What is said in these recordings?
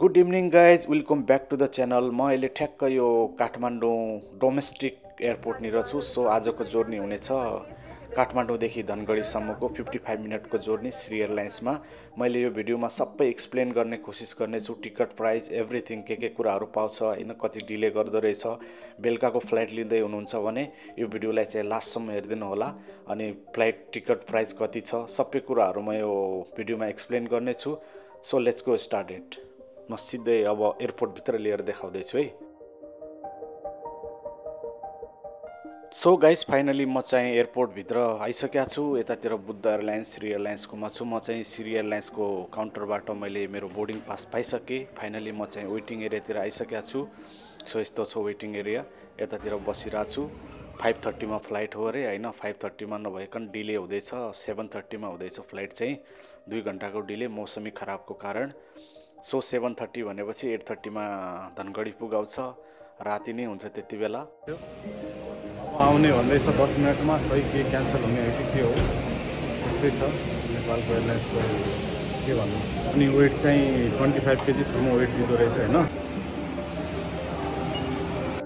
Good evening guys, welcome back to the channel. म अहिले ठ्याक्क यो काठमाडौँ डोमेस्टिक एयरपोर्टनिर छु। सो आजको जर्नी हुनेछ काठमाडौँदेखि धनगढीसम्मको 55 मिनटको जर्नी श्री एयरलाइन्समा। मैले यो भिडियोमा सबै एक्सप्लेन गर्ने कोसिस गर्नेछु, टिकट प्राइस एभ्रिथिङ, के कुराहरू पाउँछ होइन, कति डिले गर्दो रहेछ। बेलुकाको फ्लाइट लिँदै हुनुहुन्छ भने यो भिडियोलाई चाहिँ लास्टसम्म हेरिदिनु होला। अनि फ्लाइट टिकट प्राइस कति छ सबै कुराहरू म यो भिडियोमा एक्सप्लेन गर्नेछु। So let's go started. म सिधै अब एयरपोर्टभित्र लिएर देखाउँदैछु है। सो गाइस, फाइनली म चाहिँ एयरपोर्टभित्र आइसकेको छु। यतातिर बुद्ध एयरलाइन्स, श्री एयरलाइन्सकोमा छु। म चाहिँ श्री एयरलाइन्सको काउन्टरबाट मैले मेरो बोर्डिङ पास पाइसकेँ। फाइनली म चाहिँ वेटिङ एरियातिर आइसकेको छु। सो यस्तो छ वेटिङ एरिया, यतातिर बसिरहेको छु। 5:30 फ्लाइट हो अरे होइन, 5:30 नभइकन डिले हुँदैछ, 7:30 हुँदैछ फ्लाइट चाहिँ। 2 घन्टाको डिले मौसमी खराबको कारण। सो 7:30 भनेपछि 8:30 धनगढी पुगाउँछ। राति नै हुन्छ त्यति बेला। आउने भन्दैछ 10 मिनटमा, खै के क्यान्सल हुने हो कि के हो, त्यस्तै छ नेपालको एयरलाइन्सको के भन्नु। अनि वेट चाहिँ 25 केजीसम्म वेट दिँदो रहेछ होइन।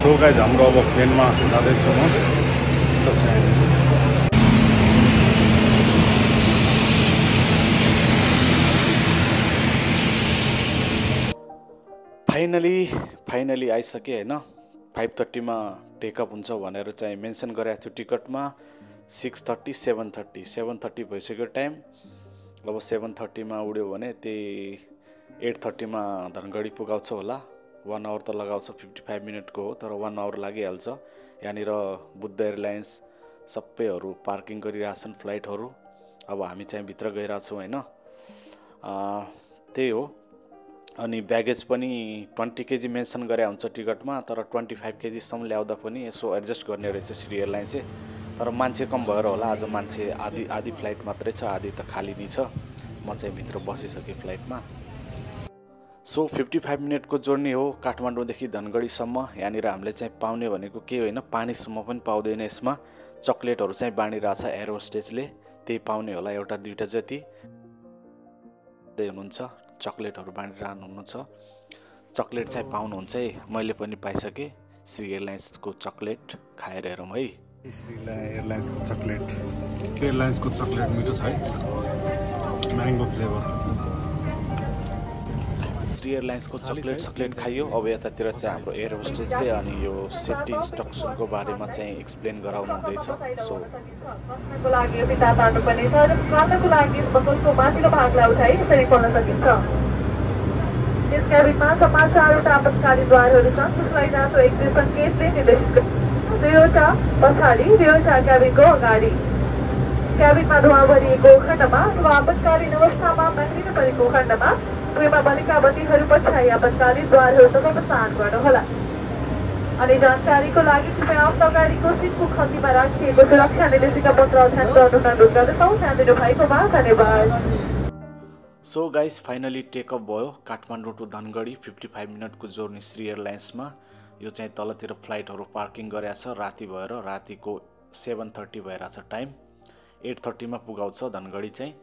सो गाइज, हाम्रो अब प्लेनमा जाँदैछु म। यस्तो छ फाइनली आइसकेँ होइन। 5:30 टेकअप हुन्छ भनेर चाहिँ मेन्सन गरेको थियो टिकटमा। 6:30 7:30 भइसक्यो टाइम। अब 7:30 उड्यो भने त्यही 8:30 धनगढी पुगाउँछ होला। 1 आवर त लगाउँछ, 55 मिनटको हो तर 1 आवर लागिहाल्छ। यहाँनिर बुद्ध एयरलाइन्स सबैहरू पार्किङ गरिरहेछन् फ्लाइटहरू। अब हामी चाहिँ भित्र गइरहेछौँ होइन। त्यही हो। अनि ब्यागेज पनि 20 केजी मेन्सन गरे हुन्छ टिकटमा, तर 25 केजीसम्म ल्याउँदा पनि यसो एडजस्ट गर्ने रहेछ श्री एयरलाइन चाहिँ। तर मान्छे कम भएर होला, आज मान्छे आधी फ्लाइट मात्रै छ, आधी त खाली नै छ। म चाहिँ भित्र बसिसकेँ फ्लाइटमा। सो 55 मिनटको जर्नी हो काठमाडौँदेखि धनगढीसम्म। यहाँनिर हामीले चाहिँ पाउने भनेको के होइन, पानीसम्म पनि पाउँदैन यसमा। चक्लेटहरू चाहिँ बाँडिरहेछ एयर होस्टेजले, त्यही पाउने होला, एउटा दुईवटा जति हुनुहुन्छ। चक्लेटहरू बाँडिरहनु हुनुहुन्छ। चक्लेट चाहिँ पाउनुहुन्छ है, मैले पनि पाइसकेँ। श्री एयरलाइन्सको चक्लेट खाएर हेरौँ है। श्री एयरलाइन्सको चक्लेट, एयरलाइन्सको चक्लेट मिठो छ है, म्याङ्गो फ्लेभर। श्री एयरलाइन्सको चक्लेट खाइयो। अब यतातिर चाहिँ हाम्रो एयर होस्टेजले अनि यो सेफ्टी इन्स्ट्रक्सनको बारेमा चाहिँ एक्सप्लेन गराउनु हुँदैछ। सो को लागि भित्ता पार्नुपर्ने छ र खानको लागि बसको माथिल्लो भागलाई उठाइ यसरी खोल्न सकिन्छ। यस क्याबिनमा समान 4वटा आपतकालीन द्वारहरू छन्, जसलाई नातो 1 सङ्केतले निर्देशित गर्छ। 2वटा पछाडि, 2वटा क्याबिनको अगाडि। क्याबिनमा धुवा भरिएको खण्डमा अथवा आपतकालीन अवस्थामा बाहिर परेको खण्डमा भुइँमा बलेका बत्तीहरू पछ्याई आपतकालीन द्वारहरूसँग प्रस्थान गर्नुहोला। अनि जानकारीको लागि कृपया आफ्नो गाडीको सिटको खल्तीमा राखिएको सुरक्षा निर्देशिका पत्र अध्ययन गर्नु अनुरोध गर्दछौँ। ध्यान दिनु भएकोमा धन्यवाद। सो गाइस, फाइनली टेकअप भयो काठमाडौँ टु धनगढी 55 मिनटको जर्नी श्री एयरलाइन्समा। यो चाहिँ तलतिर फ्लाइटहरू पार्किङ गरेको छ। राति भएर रातिको 7:30 भइरहेछ टाइम। 8:30 पुगाउँछ धनगढी चाहिँ।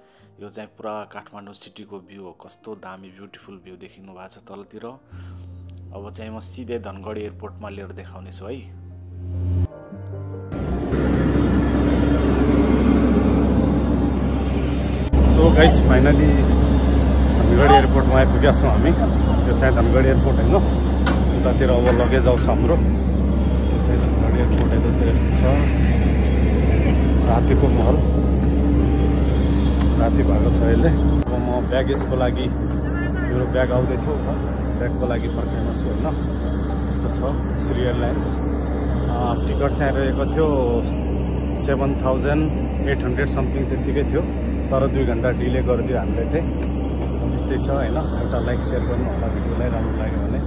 यो चाहिँ पुरा काठमाडौँ सिटीको भ्यू हो, कस्तो दामी ब्युटिफुल भ्यू देखिनु भएको छ तलतिर। अब चाहिँ म सिधै धनगढी एयरपोर्टमा लिएर देखाउने छु है। सो गाइस, फाइनली धनगढी एयरपोर्टमा आइपुगेका छौँ हामी। त्यो चाहिँ धनगढी एयरपोर्ट होइन, उतातिर अब लगेज आउँछ हाम्रो। त्यो चाहिँ धनगढी एयरपोर्ट यतातिर यस्तो छ। रातिको महल, राति भएको छ अहिले। अब म ब्यागेजको लागि, मेरो ब्याग आउँदैछ, ब्यागको लागि पर्खाइमा छु होइन। यस्तो छ श्री एयरलाइन्स। टिकट चाहिँ रहेको थियो 7,800 समथिङ त्यतिकै थियो, तर 2 घन्टा डिले गरिदियो हामीले चाहिँ। त्यस्तै छ होइन। एउटा लाइक सेयर गर्नु होला भिडियोलाई, राम्रो लाग्यो भने।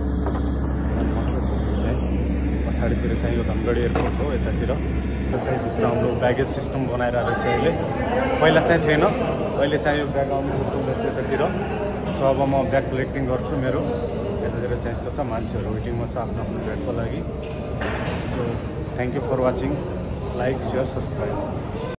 मस्त छ त्यो चाहिँ। पछाडितिर चाहिँ यो धनगढी एयरपोर्ट हो। यतातिर चाहिँ भित्र हाम्रो ब्यागेज सिस्टम बनाएर रहेछ अहिले। पहिला चाहिँ थिएन, अहिले चाहिँ यो ब्याग आउने सिस्टम रहेछ यतातिर। सो अब म ब्याग कलेक्टिङ गर्छु मेरो। यतातिर चाहिँ यस्तो छ, मान्छेहरू वेटिङमा छ आफ्नो आफ्नो ब्यागको लागि। So thank you for watching. Like, share, subscribe.